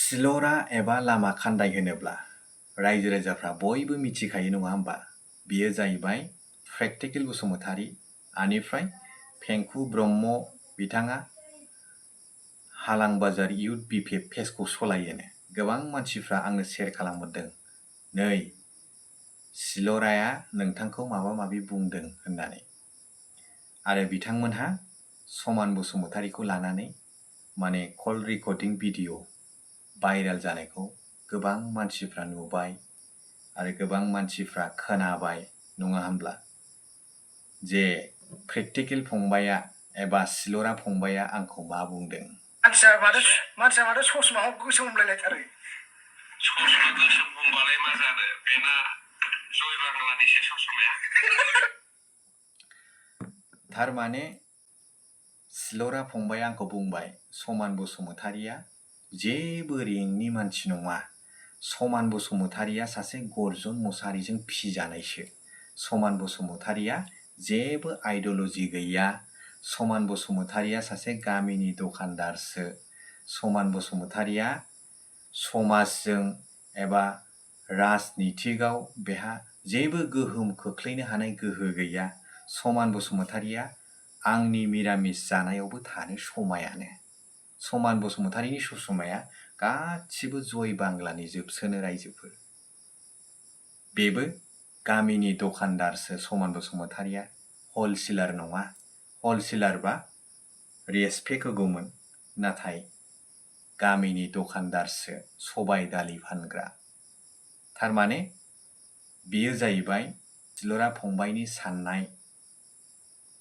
सिलरा एबा लामा खान्दाय होनोब्ला रायजो राजाफ्रा बयबो मिथिखायो नङा होमबा? बेयो जाहैबाय प्रेक्टिकेल बसुमतारी आनिफ्राय फेंखु ब्रह्म बिथाङा हालां बाजार इउथ बिपिएफ पेजखौ सलायोनो। गोबां मानसिफ्रा आंनो शेयार खालामहरदों, नै सिलराया नोंथांखौ माबा माबि बुंदों होननानै। आरो बिथांमोनहा समान बसुमतारीखौ लानानै माने कल रेकर्डिं भिडिअ भाइरेल जानायखौ गोबां मानसिफ्रा नुबाय आरो गोबां मानसिफ्रा खोनाबाय नङा होनब्ला? जे प्रेक्टिकेल फंबाया एबा सिलरा फंबाया आंखौ मा बुंदों। मानसिया माथो ससमाखौ गोसोम होनलायलायथारो। ससमा गोसोम बुंबालाय मा जानो, बेना जय बांलानिसो ससमाया। थारमाने सिलरा फंबाया आंखौ बुंबाय, समान बसुमतारीया जेबो रेंकनि मानसि नङा। समान बसुमतारीया सासे गर्जन मसाहारिजों फिजानायसो। समान बसुमतारीया जेबो आइडिय'लजि गैया। समान बसुमतारीया सासे गामिनि दखानदारसो। समान बसुमतारीया समाजजों एबा राजनितिकआव बेहा जेबो गोहोम खोख्लैनो हानाय गोहो गैया। समान बसुमतारीया आंनि मिरामिस जानायावबो थानो समायानो। समान बसुमतारीनि ससमाया गासिबो जय बांलानि जोबसोनो रायजोफोर। बेबो गामिनि दखानदारसो समान बसुमतारीया, हलसेलार नङा। हलसेलारबा रेसपेक्ट होगौमोन, नाथाय गामिनि दखानदारसो, सबाय दालि फानग्रा। थारमाने बेयो जाहैबाय सिलरा फंबायनि साननाय।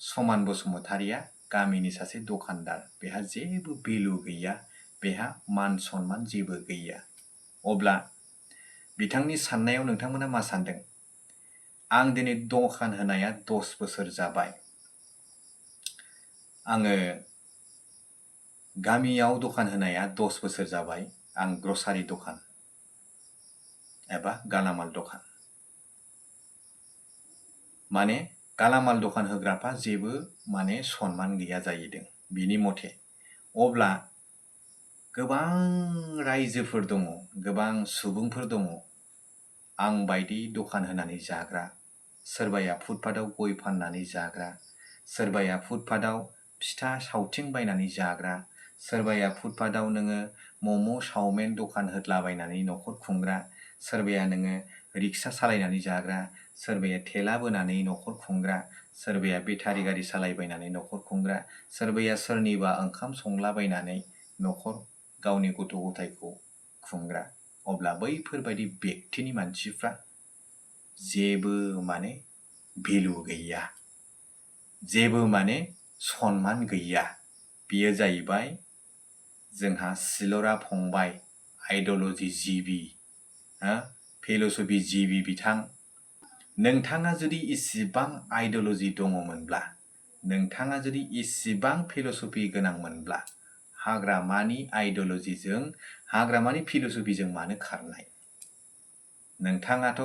समान बसुमतारीया गामिनि सासे दखानदार, बेहा जेबो भेलु गैया, बेहा मान सन्मान जेबो गैया। अब्ला बिथांनि साननायाव नोंथांमोना मा सानदों? आं दिनै दखान होनाया 10 बोसोर जाबाय। आङो गामियाव दखान होनाया 10 बोसोर जाबाय। आं ग्रसारि दखान एबा गालामाल दखान। माने गालामाल दखान होग्राफ्रा जेबो माने सन्मान गैया जाहैदों बिनि मथे। अब्ला गोबां रायजोफोर दङ, गोबां सुबुंफोर दङ आं बायदि दखान होनानै जाग्रा। सोरबाया फुटपाथाव गय फाननानै जाग्रा, सोरबाया फुटपाथाव फिथा सावथिं बायनानै जाग्रा, सोरबाया फुटपाथाव नोङो मम' चावमिन दखान होदलाबायनानै न'खर खुंग्रा, सोरबाया नोङो रिक्सा सालायनानै जाग्रा, सोरबाया थेला बोनानै न'खर खुंग्रा, सोरबाया बेटारि गारि सालायबायनानै न'खर खुंग्रा, सोरबाया सोरनिबा ओंखाम संलाबायनानै न'खर गावनि गथ' गथायखौ खुंग्रा। अब्ला बैफोरबायदि व्यक्तिनि मानसिफ्रा जेबो माने भेलु गैया, जेबो माने सन्मान गैया। बेयो जाहैबाय जोंहा सिलरा फंबाय, आइडिय'लजि जिबि, फिल'सफि जिबि बिथां। नोंथाङा जुदि इसिबां आइडिय'लजि दङमोनब्ला, नोंथाङा जुदि इसिबां फिल'सफि गोनांमोनब्ला, हाग्रामानि आइडिय'लजिजों, हाग्रामानि फिल'सफिजों मानो खारनाय? नोंथाङाथ'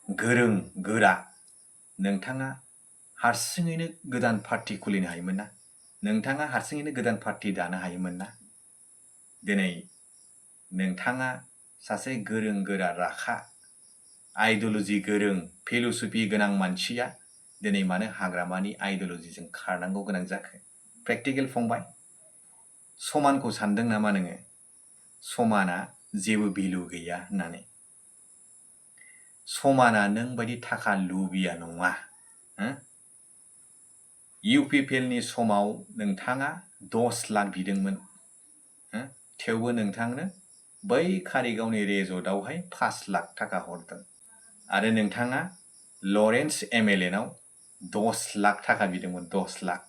गोरों गोरा, नोंथाङा हारसिङैनो गोदान पार्टि खुलिनो हायोमोन ना? नोंथाङा हारसिङैनो गोदान पार्टि दानो हायोमोन ना? दिनै नोंथाङा सासे गोरों गोरा राखा, आइडिय'लजि गोरों, फिल'सफि गोनां मानसिया दिनै मानो हाग्रामानि आइडिय'लजिजों खारनांगौ गोनां जाखो? प्रेक्टिकेल फंबाय, समानखौ सानदों नामा नोङो? समाना जेबो भेलु गैया होननानै। समाना नों बायदि थाखा लुबिया नङा। इउपिपिएलनि समाव नोंथाङा 10 लाख बिदोंमोन, थेवबो नोंथांनो बै कारिगावनि रेजर्टआवहाय 5 लाख थाखा हरदों। आरो नोंथाङा लरेन्स एमएलएनाव 10 लाख थाखा बिदोंमोन, 10 लाख।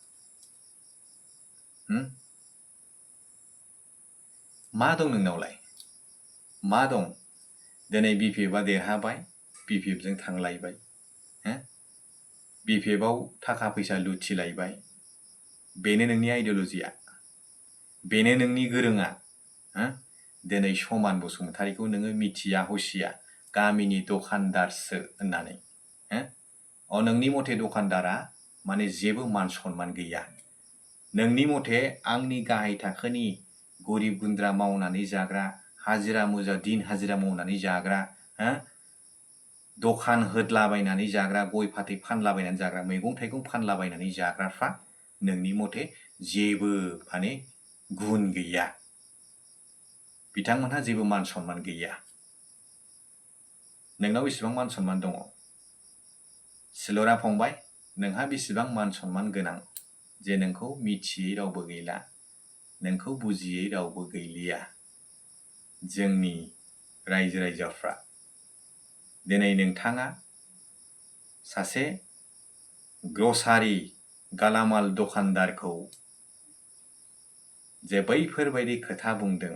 मा दं नोंनावलाय? मा दं? दिनै बिपिएफआ देरहाबाय, बिपिएफजों थांलायबाय, बिपिएफआव थाखा फैसा लुथिलायबाय। बेनो नोंनि आइडिय'लजिया, बेनो नोंनि गोरोङा। दिनै समान बसुमतारीखौ नोङो मिथिया हसिया, गामिनि दखानदारसो होननानै। नोंनि मथे दखानदारा माने जेबो मान सन्मान गैया। नोंनि मथे आंनि गाहाय थाखोनि गरिब गुन्द्रा मावनानै जाग्रा हाजिरा मुजा दिन हाजिरा मावनानै जाग्रा, दखान होदलाबायनानै जाग्रा, गय फाथै फानलाबायनानै जाग्रा, मैगं थाइगं फानलाबायनानै जाग्राफ्रा नोंनि मथे जेबो माने गुन गैया। बिथांमोनहा जेबो मान सन्मान गैया। नोंनाव बेसेबां मान सन्मान दङ? सिलरा फंबाय, नोंहा बेसेबां मान सन्मान गोनां जे नोंखौ मिथियै रावबो गैला, नोंखौ बुजियै रावबो गैलिया। जोंनि रायजो राजाफ्रा दिनै नोंथाङा सासे ग्रसारि गालामाल दखानदारखौ जे बैफोरबायदि खोथा बुंदों,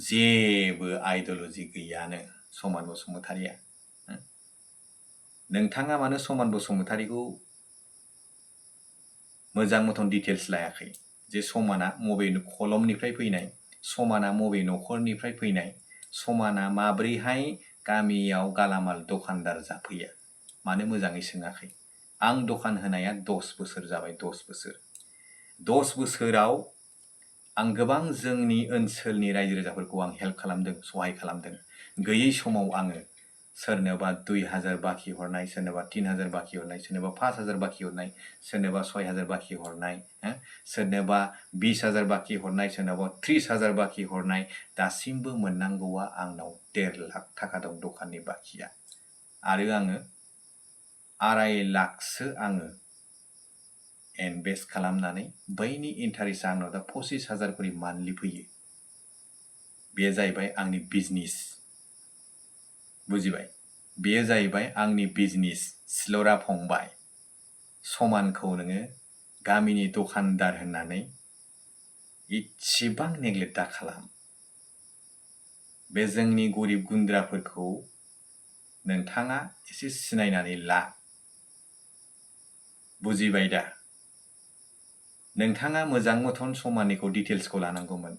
जेबो आइडिय'लजि गैयानो समान बसुमतारिया। नोंथाङा मानो समान बसुमतारिखौ मोजां मथन डिटेल्स लायाखै जे समाना मबे कलमनिफ्राय फैनाय, समाना मबे न'खरनिफ्राय फैनाय, समाना माब्रैहाय गामियाव गालामाल दखानदार जाफैया? मानो मोजाङै सोङाखै? आं दखान होनाया 10 बोसोर जाबाय, 10 बोसोर। 10 बोसोराव आं गोबां जोंनि ओनसोलनि रायजो राजाफोरखौ आं हेल्प खालामदों, सहाय खालामदों। गैयै समाव आङो सोरनोबा 2000 बाखि हरनाय, सोरनोबा 3000 बाखि हरनाय, सोरनोबा 5000 बाखि हरनाय, सोरनोबा 6000 बाखि हरनाय, सोरनोबा 20000 बाखि हरनाय, सोरनोबा 30000 बाखि हरनाय। दासिमबो मोननांगौआ आंनाव 1.5 लाख थाखा दं दखाननि बाखिया। आरो आङो 2.5 लाखसो आङो इनभेस्ट खालामनानै बैनि इन्टारेस्टआ आंनाव दा 25000 करि मान्थलि फैयो। बेयो जाहैबाय आंनि बिजनेस। बुजिबाय? बेयो जाहैबाय आंनि बिजनेस। सिलरा फंबाय, समानखौ नोङो गामिनि दखानदार होननानै इसेबां नेग्लेक्ट दा खालाम। बे जोंनि गरिब गुन्द्राफोरखौ नोंथाङा एसे सिनायनानै ला। बुजिबाय दा? नोंथाङा मोजां मथन समाननिखौ डिटेल्सखौ लानांगौमोन।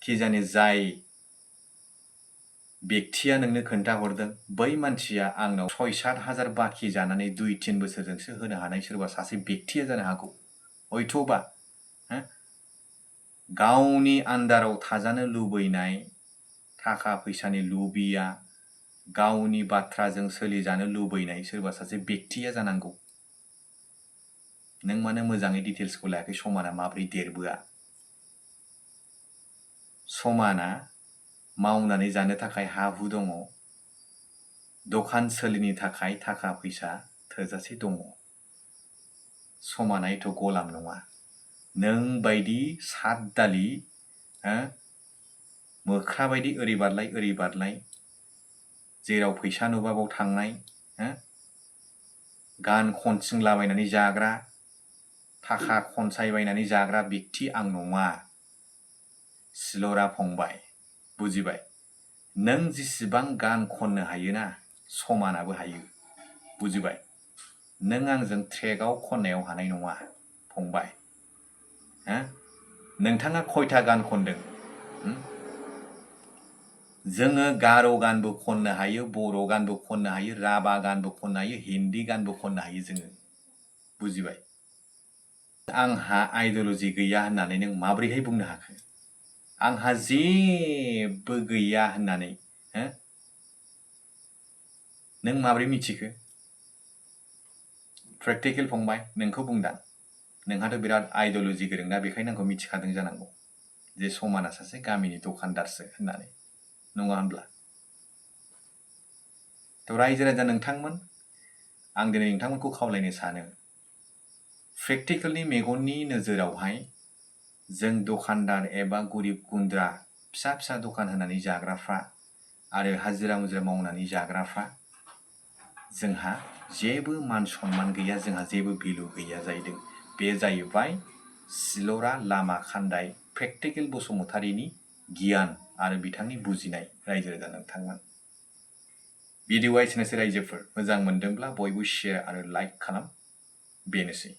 खिजानि जाय व्यक्तिया नोंनो खोन्थाहरदों, बै मानसिया आंनाव 6-7 हाजार बाखि जानानै 2-3 बोसोरजोंसो होनो हानाय सोरबा सासे व्यक्तिया जानो हागौ। हयथ'बा गावनि आन्दाराव थाजानो लुबैनाय, थाखा फैसानि लुबैया, गावनि बाथ्राजों सोलिजानो लुबैनाय सोरबा सासे व्यक्तिया जानांगौ। नों मानो मोजाङै डिटेल्सखौ लायाखै समाना माब्रै देरबोआ? समाना मावनानै जानो थाखाय हा-हु दङ, दखान सोलिनो थाखाय थाखा फैसा थोजासे दङ। समाना एथ' गलाम नङा। नों बायदि सात दालि मोख्रा बायदि ओरै बारलाय, जेराव फैसा नुबा बाव थांनाय, गान खनसिंलाबायनानै जाग्रा, थाखा खनसायबायनानै जाग्रा व्यक्ति आं नङा। सिलरा फंबाय, बुजिबाय? नों जेसेबां गान खननो हायोना, समानाबो हायो। बुजिबाय? नों आंजों ट्रेकआव खननायाव हानाय नङा फंबाय। नोंथाङा खयथा गान खनदों? जोङो गार' गानबो खननो हायो, बर' गानबो खननो हायो, राभा गानबो खननो हायो, हिन्दी गानबो खननो हायो जोङो। बुजिबाय? आंहा आइडिय'लजि गैया होननानै नों माब्रैहाय बुंनो हाखो? आंहा जेबो गैया होननानै नों माब्रै मिथिखो? प्रेक्टिकेल फंबाय, नोंखौ बुंदां। नोंहाथ' बिराद आइडिय'लजि गोरों ना, बेखायनो आंखौ मिथिखादों जानांगौ जे समाना सासे गामिनि दखानदारसो होननानै। नङा होनब्ला? थ' रायजो राजा नोंथांमोन, आं दिनै नोंथांमोनखौ खावलायनो सानो, प्रेक्टिकेलनि मेगननि नोजोरावहाय जों दखानदार एबा गरिब गुन्द्रा फिसा फिसा दखान होनानै जाग्राफ्रा आरो हाजिरा मुजिरा मावनानै जाग्राफ्रा जोंहा जेबो मान सन्मान गैया, जोंहा जेबो भेलु गैया जाहैदों। बे जाहैबाय सिलरा लामा खान्दाय प्रेक्टिकेल बसुमतारिनि गियान आरो बिथांनि बुजिनाय। रायजो राजा नोंथांमोन, भिडिअ'आ एसेनोसै रायजोफोर। मोजां मोनदोंब्ला बयबो शेयार आरो लाइक खालाम। बेनोसै।